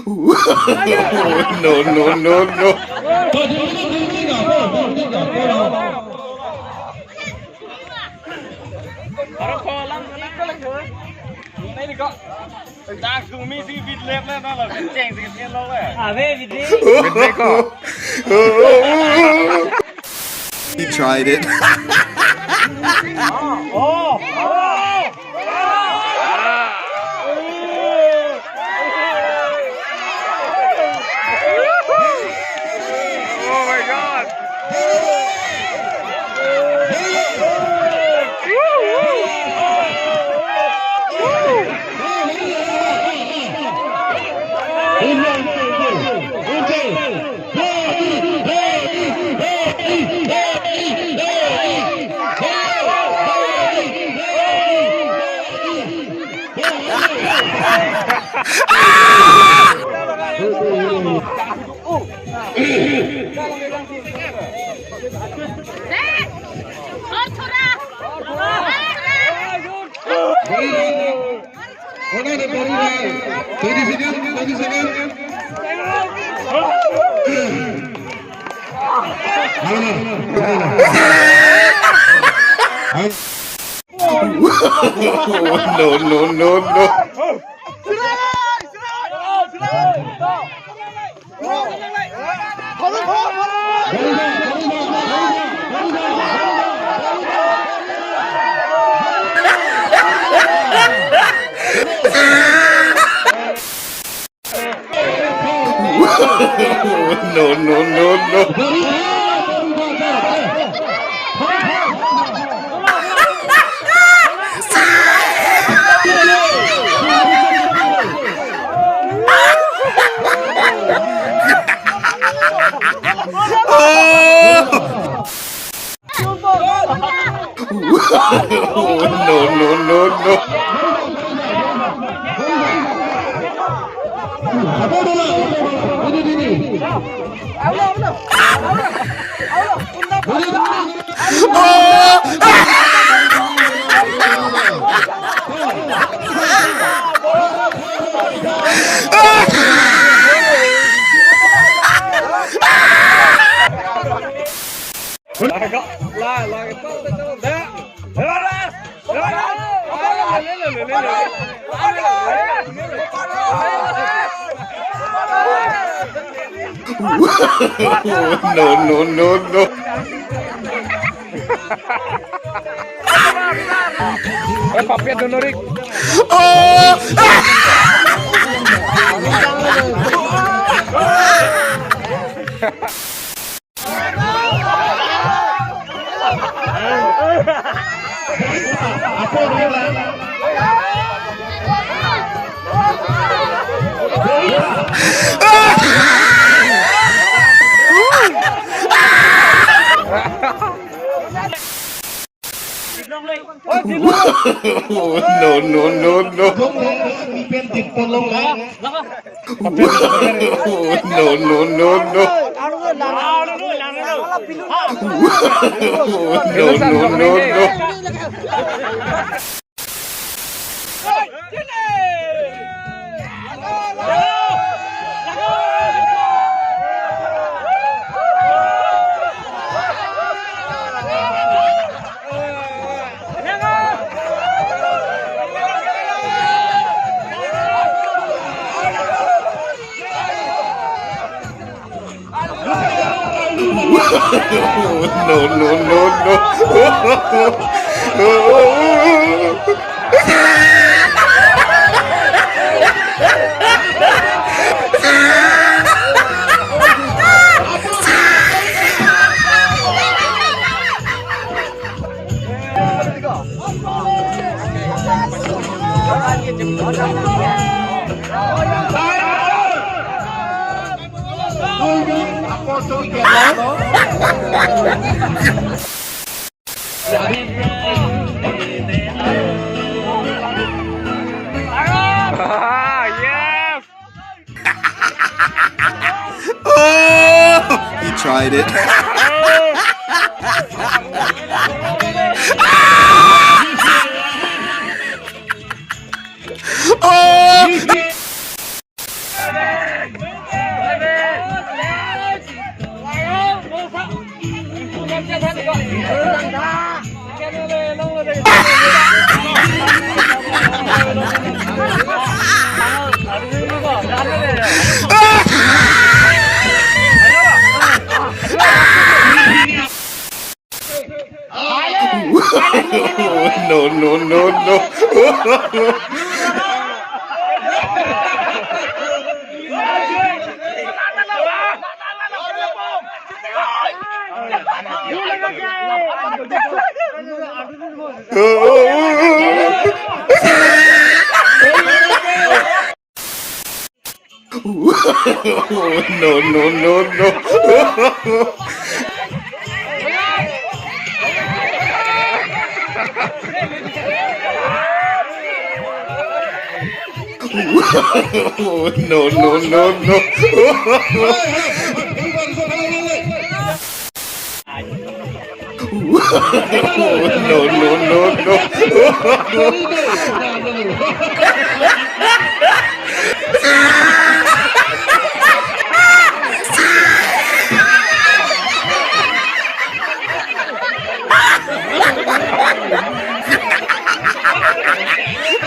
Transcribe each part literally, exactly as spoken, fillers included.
No, no, no, no. Ave, Vijay. Vijay ko. He tried it. Oh my God. Twenty second, twenty second. No, no, no, no. No, no, no, no. No, no, no, no. No, no, no, no. Eh, papet donorik. Oh! No, no, no, no. No, no, no, no. No, no, no, no. No, no, no, no. Ah, yes! Oh! He tried it. Oh! No, no, no, no. No, no, no, no. No, no, no, no. No, no, no, no.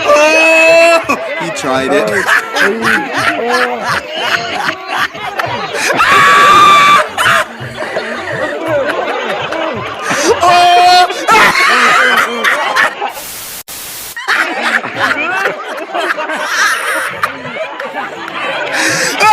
Oh, he tried it.